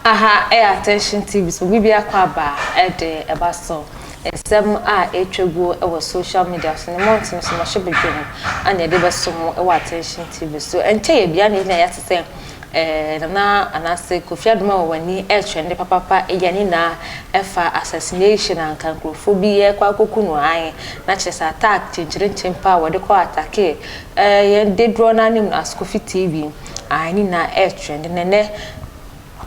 Aha ɛyɛ Attention TV so obi biako aba ɛde ɛba so nsɛm a ɛretwa guo ɛwɔ social media so ne mmɔntene so mmarahyɛ badwam ana yɛde bɛso mo ɛwɔ Attention TV so. Ɛnkyɛ yɛ bia na yɛnyina yɛate sɛ Nana anaasɛ Kofi Adoma wɔ w'ani ɛretrɛnde papapa ɛyɛ ne nyinaa ɛfa assassination a nka nkurɔfoɔ bi ɛrekɔ akɔku no ae na kyerɛ sɛ attack kyenkyerenkyen paa wɔde kɔ attack yɛn dedoɔ no anim no as Kofi TV ae ne nyinaa ɛretrɛnde. Nɛnɛ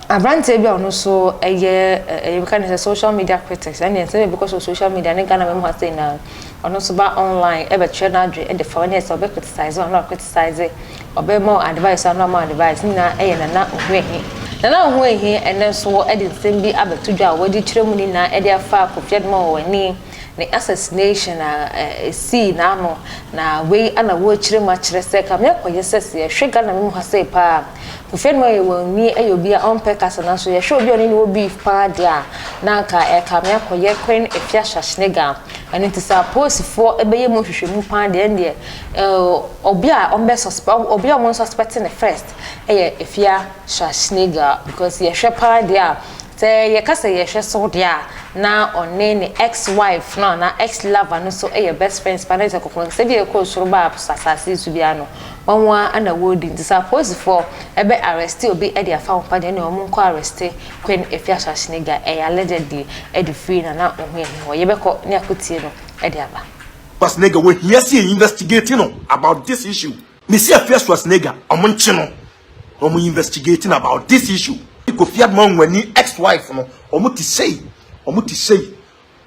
aberanteɛ bi a ɔno nso ɛyɛ ɛyɛ bɛka ne sɛ social media critics, ɛne nsɛm bi kɔ so social media ne Ghana mɛmu ha sɛ nyinaa ɔno nso ba online ɛbɛkyerɛ n'adwe ɛde fa ɔne sɛ ɔbɛ criticize, ɔno a criticize, ɔbɛma advice, ɔno ama advice nyinaa. Ɛyɛ Nana Ohuehi. Nana Ohuehi ɛnɛ nso ɛde nsɛm bi abɛto dwa a wɔde kyerɛ mu nyinaa ɛde afa Kofi Adoma wɔ w'ani ne assassination a ɛsii n'ano na wei ana wɔrekyerɛ mu akyerɛ sɛ kame akɔyɛ sɛ yɛhwɛ Ghana mu ha sɛ paa, Kofi Adoma yɛ wɔn ni ɛyɛ obi a ɔmpɛ kasa, nanso yɛhwɛ obi a ɔne ne wɔ beef paa deɛ a, na anka ɛkame akɔyɛ Queen Afia Schwarzenegger. Ɛno nti sɛ apolisifoɔ ɛbɛyɛ mu nhwehwɛmu paa deɛ, ɛndeɛ obi a ɔmbɛ suspect, obi a ɔmo suspect ne first ɛyɛ Afia Schwarzenegger, because yɛhwɛ paa deɛ a, sɛ yɛka sɛ yɛhwɛ so deɛ a, na ɔne ne ex wife no na ex lover no so ɛyɛ best friends pa na sɛ kɔkɔɔ sɛ bi ɛkɔ soro ba asase so biara no wɔn a ana wɔredi. Nti sɛ apolisifoɔ ɛbɛ arrest obi ɛde afa wɔn pa deɛ, ɛna wɔn nkɔ arrest Queen Afia Schwarzenegger. Ɛyɛ allegedly ɛde firi Nana Ohuehi hɔ. Yɛbɛkɔ ne akotie no ɛde aba. Schwarzenegger wɔ hia sɛ yɛ investigate no about this issue. Mesi Afia Schwarzenegger, ɔmo nkye no na ɔmo investigating about this issue. Kofi Adoma Nwani ex-wife no, ɔmo te sei, ɔmo te sei,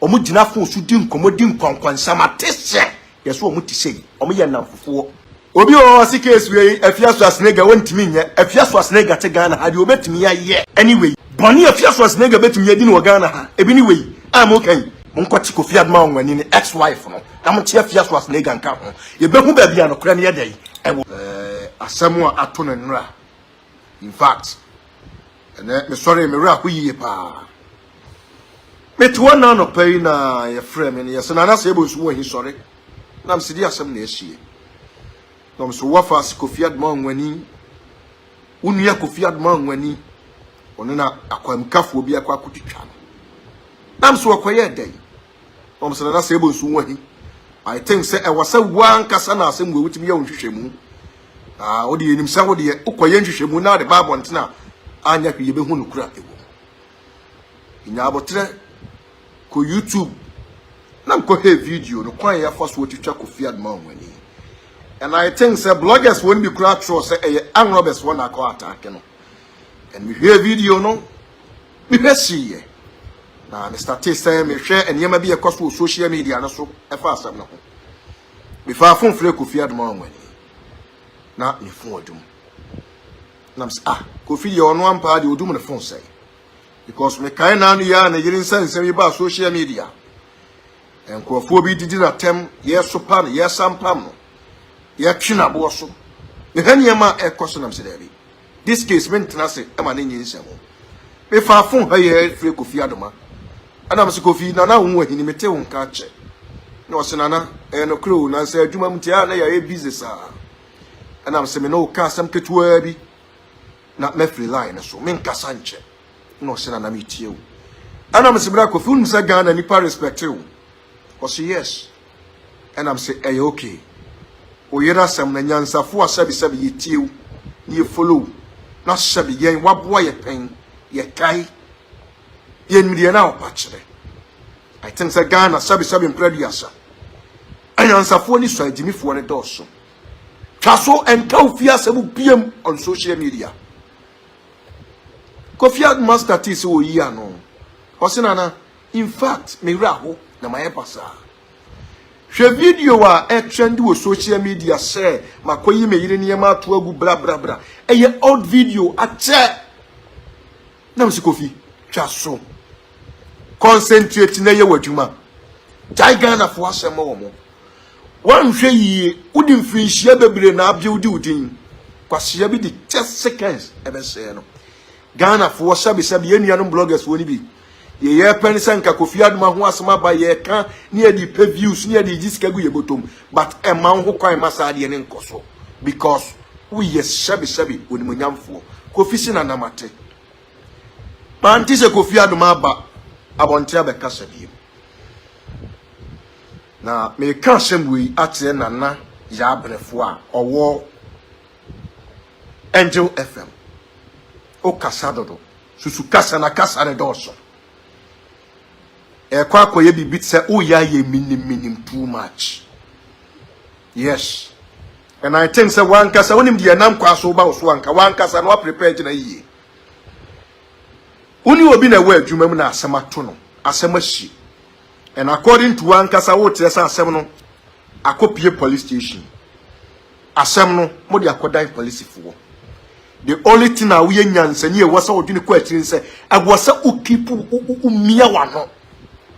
ɔmo gyina phone so di nkɔmɔ di nkwankwansam ate sɛ yɛsɛ ɔmo te sei, ɔmo yɛ nnamfofoɔ. Obi wɔ hɔ si case wei, Afia Schwarzenegger wɔntumi nyɛ. Afia Schwarzenegger te Ghana ha deɛ, obetumi ayɛ anyway. Bɔnne Afia Schwarzenegger betumi adi no wɔ Ghana ha ebi ne wei a mo kan mo nkɔkye Kofi Adoma Nwani ne ex-wife no na mo kye Afia Schwarzenegger nka ho, yɛbɛhu baabi a nokorɛ no yɛ dɛ ɛwɔ. Asɛm a ato no nnora, in fact, ɛnɛ mesɔre me werɛ aho yie paa. Mete hɔ na anɔpa yi na yɛfrɛ me no, yɛsɛ Nana sɛ yɛbɔ nsu wɔ ahi sɔre na mesɛ di asɛm na ahyie na ɔm so wafa ase Kofi Adoma Nwani, wo nua Kofi Adoma Nwani, ɔno na akwamkafoɔ bi akɔ akɔtwitwa no. Na m so wɔkɔyɛ dɛn? Na ɔm sɛ Nana sɛ yɛbɔ nsu wɔ ahi, I think sɛ ɛwɔ sɛ woankasa na asɛm wɔ wotumi yɛ wo nhwehwɛmu na wode yɛnim sɛ wodeɛ wokɔyɛ nhwehwɛmu na wode ba abɔntene a anyɛ hwee, yɛbɛhu no kura ɛwɔ mu. Nya abotrɛ kɔ YouTube na nkɔhwɛ video no kwan yɛfa so wɔtwitwa Kofi Adoma Nwani, and I think sɛ bloggers wɔn bi kura atwerɛ sɛ ɛyɛ armed robbers wɔn na akɔ attack no. And mehwɛ video no, mehwɛ siiɛ na me start sɛ mehwɛ nneɛma bi ɛkɔ so wɔ social media no so ɛfa asɛm no ho. Mefa phone frɛ Kofi Adoma Nwani na ne phone adum na sɛ, ah, Kofi deɛ ɔno ampa deɛ odum ne phone sɛe, because mekae na ano yɛ a ne yere nsa nsɛm yi baa social media, nkurɔfoɔ bi didi n'atɛm, yɛsopa no, yɛsampam no, yɛtwe n'aboɔ so. Mehwɛ nneɛma a ɛkɔ so nam sɛ daabi, this case mentena ase ɛma ne nye nsɛm o. Mefa phone ha yɛ frɛ Kofi Adoma ɛna mese, "Kofi, Nana wo ho ahini, mete wo nka kyɛ." Na ɔse, "Nana, ɛyɛ nokorɛ o, nansɛ adwuma mu nti a na yɛayɛ busy saa." Ɛna mese, "Me ne wo ka asɛm ketewaa bi na mɛfiri line no so, menkasa nkyɛ." Na ɔse, "Nana, metie wo." Ɛna mese, "Bra Kofi, wonim sɛ Ghana nipa respect wo?" Ɔse, "Yes." Ɛna mese, "Ɛyɛ okay, wo yere asɛm na nyansafo a sɛbesɛbe yɛtie wo na yɛfollow wo na sɛbe yɛn waboa yɛ pɛn, yɛkae yɛnim deɛ na ɔpa kyerɛ. I think sɛ Ghana sɛbesɛbe mprɛduasa anyansafoɔ ne sua agyimifoɔ ne dɔɔso. Twa so ɛnka wo fie asɛm biam on social media." Kofi Adoma start sɛ wɔyi ano, ɔse, "Nana, in fact, me werɛ aho na mayɛ basaa. Hwɛ video a ɛtrend wɔ social media sɛ makɔyi me yere nneɛma ato agu brabrabra, ɛyɛ old video akyɛ." Na mesi, "Kofi, twa so, concentrate na yɛ w'adwuma, gyae Ghanafoɔ asɛm wɔ mo. Wɔnhwɛ yie, wode mfirinhyia bebree na abie wode wo din kwasea bi de just seconds ɛbɛsɛɛ no. Ghanafoɔ, sɛbesɛbe, yɛn nuanom bloggers wɔ no bi, yɛyɛ pɛ ne sɛ nka Kofi Adoma ho asɛm aba, yɛka ne yɛde pɛ views ne yɛde gye sika gu yɛ bɔtɔm, but ɛma wo ho kwan ma saa adeɛ ne nkɔ so because woyɛ sɛbesɛbe onimonyamfoɔ." Kofi si nanam ate. Mante sɛ Kofi Adom aba abɔnten abɛkasa bio. Na meka asɛm wei akyerɛ Nana Yaa Brɛfo a ɔwɔ Angel FM. Wokasa dodo. Susu kasa na kasa ne dɔɔso. Ɛkɔ akɔyɛ biribi te sɛ woyɛ ayɛ minim minim too much. Yes. And I think sɛ wankasa wonim deɛ ɛnam kwa so ba wo so anka wankasa na waprepare gyina yie. Wo ne obi na ɛwɔ adwuma mu na asɛm ato no, asɛm asi. And according to wankasa wokyerɛ sɛ asɛm no akɔpie police station. Asɛm no mode akɔdan polisifoɔ. The only thing a woyɛ nyansani ɛwɔ sɛ wodwene kɔ akyiri sɛ ɛwɔ sɛ wo keep wo mia w'ano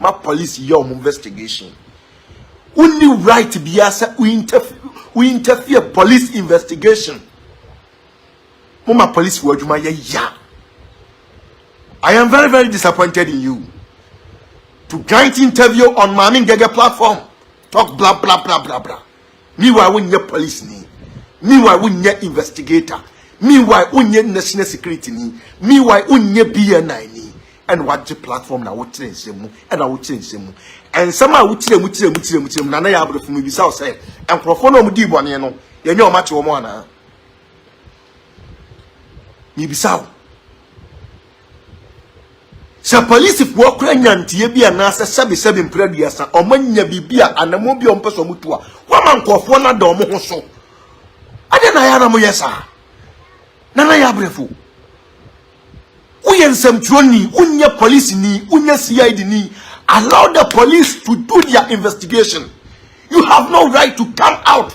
ma police yɛ wɔn investigation. Wonni right biara sɛ wo interfere police investigation. Mo ma police wɔ adwuma yɛ ya. I am very very disappointed in you. To grant interview on Maame Ngege platform, talk blah blah blah blah blah. Meanwhile, wonyɛ police ni. Meanwhile, wonyɛ investigator. Meanwhile, wonyɛ national security ni. Meanwhile, wonyɛ BNI ni. Ɛna wagye platform na wokyerɛ nsɛm mu, ɛna wokyerɛ nsɛm mu. Nsɛm a wokyerɛ mu kyerɛ mu kyerɛ mu kyerɛ mu na na yɛ aborɔfo mu bisa wo sɛ nkurɔfoɔ no a wɔdii bɔne no yɛnyɛ wɔn akye wɔn anaa? Mibisa wo. Sɛ polisifoɔ kora nyanteɛ bi anaasɛ sɛbesɛbe mpere aduasa ɔmo anya biribi a anammɔn bi a ɔmo pɛ sɛ ɔmo tu a wɔama nkurɔfoɔ no ada ɔmo ho so. Ade na ayɛ na moyɛ saa? Nana yɛ abrɛfo. Woyɛ nsɛmtwerɛni, wonyɛ policeni, wonyɛ CID ni. Allow the police to do their investigation. You have no right to come out.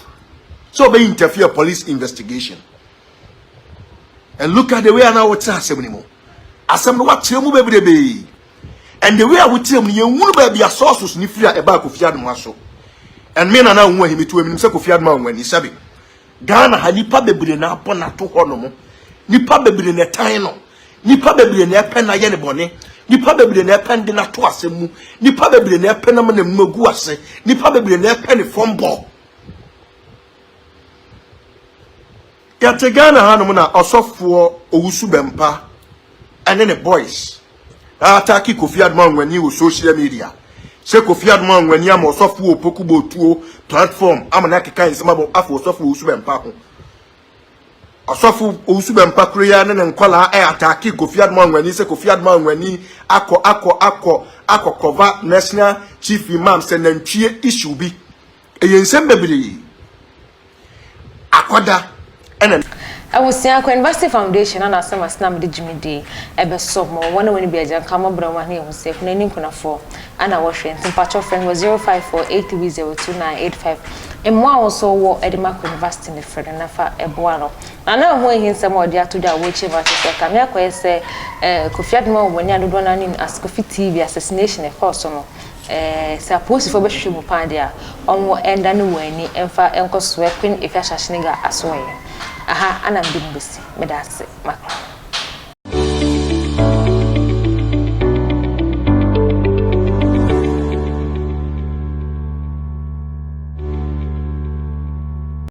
So be interfere police investigation. And look at the way ana wote asɛm ni mu. Asɛm no wakyerɛ mu bebrebe. And the way a wokyerɛ mu no yɛnhunu baabi a sources ni firi a ɛbaa Kofi Adom aso. And me nana wo ahimi to eminim sɛ Kofi Adom a wɔn ani sɛbe. Ghana ha nipa bebree na abɔ n'ato hɔ nom. Nipa bebree na ɛtan no. Nipa bebree na ɛpɛ na yɛ ne bɔne. Nipa bebree na ɛpɛ de n'ato asɛm mu. Nipa bebree na ɛpɛ na ma n'amu agu ase. Nipa bebree na ɛpɛ ne fɔm bɔ. Yɛte Ghana hanom na ɔsɔfoɔ Owusu Bɛmpa ɛne ne boys attack Kofi Adom Anwani wɔ social media. Sɛ Kofi Adom Anwani ama ɔsɔfoɔ Opoku Botuo platform ama no akeka nsɛm abɔ afɔ ɔsɔfoɔ Owusu Bɛmpa ho. Ɔsɔfo Owusu Bɛmpa koro yi ne ne nkɔlaa ɛ attack Kofi Adom Anwani sɛ Kofi Adom Anwani akɔ akɔ akɔ akɔ cover national chief imam sɛ nantwie issue bi. Ɛyɛ nsɛm bebree. Akɔda ɛna Abusua akɔ University Foundation na n'asɛm asena mede dwumadie ɛbɛsɔ mo wɔn a wɔn bi agya nka mɔbrɛ wɔn ne ɛho sɛ kuna ne nkunafoɔ ana wɔhwɛ nti mpakyɛw frɛ no wɔ 0548302985. Mmoa a wɔn nso wɔ ɛde ma akɔ university ne frɛ no nafa ɛboa no na na ɛho ehi nsɛm a ɔde ato dwa a wɔrekyerɛ mu akyerɛ sɛ kame akɔyɛ sɛ Kofi Adom a wɔn ani adodoɔ n'anim as Kofi TV assassination ɛkɔɔ so no, sɛ apolisifoɔ bɛhwehwɛ mu paa deɛ a, wɔn ɛnda ne wɔn ani ɛmfa ɛnkɔ so Queen Afia Schwarzenegger asoɔyɛ aha ana mede mu bɛsi. Meda ase makra.